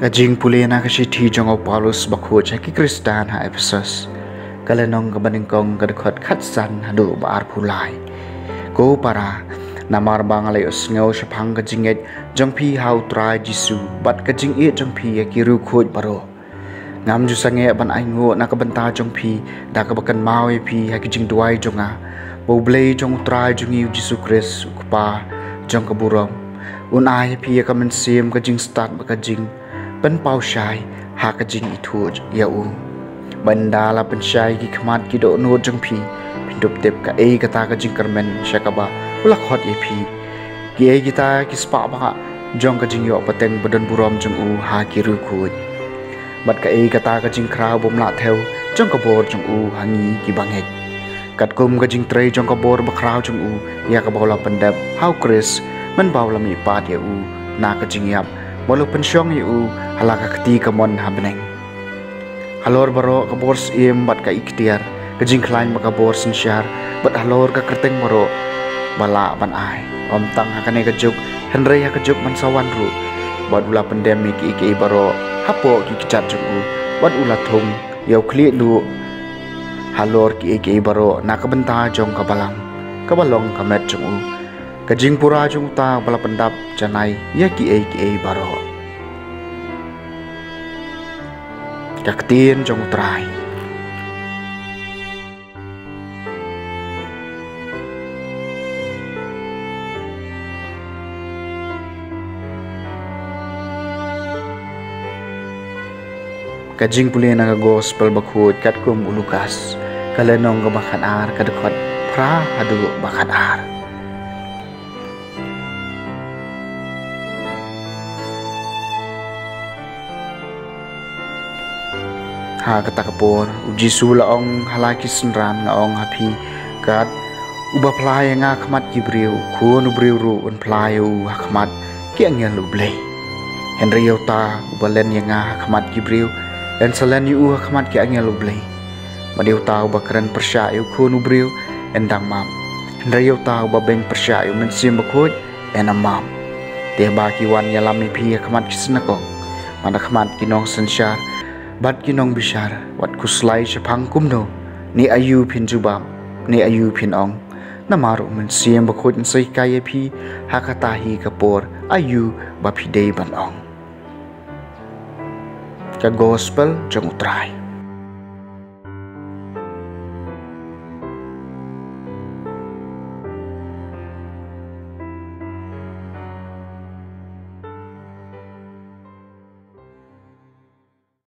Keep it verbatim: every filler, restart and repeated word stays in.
Ka jingpule na ka shithi jong u Paulus bakhuid sha ki Khristan ha Ephesus. Ka lynnong kaba nyngkong, ka dkhot khatsan haduh ba arphew lai. Ko para, namar ba nga la ïohsngew shaphang ka jingngeit jong phi ha u Trai Jisu bad ka jingïeit jong phi ïa ki riewkhuid baroh. Ngam ju sangeh ban ainguh na ka bynta jong phi da kaba kynmaw ïa phi ha ki jingduwai jong nga, ba U Blei jong u Trai jong ngi u Jisu Khrist, u Kpa jong ka burom, un ai ïa phi ïa ka mynsiem ka jingstad bad ka jingpynpaw shai ha ka jingithuh ïa u. Ba ynda la pynshai ki khmat ki dohnud jong phi, phin dup tip kaei kata ka jingkyrmen sha kaba u la khot ïa phi. Kiei kita ki spah bah jong ka jingïoh pateng ba don burom jong u ha ki riewkhuid, bad kaei kata ka jingkhraw bym lah thew jong ka bor jong u ha ngi ki bangeit, katkum ka jingtrei jong ka bor bakhraw jong u, ïa kaba u la pyndep ha u Khrist mynba u la mihpat ïa u na ka jingïap, ba u la pynshong ïa u ha la ka kti kamon ha bneng. Halor baroh ka bor syiem bad ka iktiar, ka jingkhlaiñ bad ka bor synshar, bad halor ka kyrteng baroh ba lah ban ai, ym tang ha kane ka juk, hynrei ha ka juk ban sa wan ruh, bad u la pyndem ïa kiei kiei baroh hapoh ki kjat jong u, bad u la thung ïa u khlieh duh halor kiei kiei baroh na ka bynta jong ka balang kaba long ka met jong u, ka jingpura jong uta uba la pyndap janai ïa kiei kiei baroh. Ka ktien jong u Trai. Ka jingpule na ka gospel bakhuid katkum u Lukas, ka lynnong kaba khatar, ka dkhot phra haduh ba khatar. Ha kata ka por, u Jisu la ong ha la ki synran, nga ong ha phi, kat uba phla ïa nga ha khmat ki briew, u Khun u briew ruh un phla ïa u ha khmat ki angel u Blei. Hynrei ïa uta uba len ïa nga ha khmat ki briew, yn sa len ïa u ha khmat ki angel u Blei. Bad ïa uta uba kren pyrshah ïa u Khun u briew, yn dang map. Hynrei ïa uta uba beiñ pyrshah ïa u Mynsiem Bakhuid, yn ym map. Te haba ki wan ïalam ïa phi ha khmat ki synagog, bad ha khmat ki nongsynshar bad ki nongbishar, wat khuslai shaphang kumno, ne aïu phin jubab, ne aïu phin ong. Namar u Mynsiem Bakhuid un sa hikai ïa phi ha kata hi ka por aïu ba phi dei ban ong. Ka gospel jong u Trai.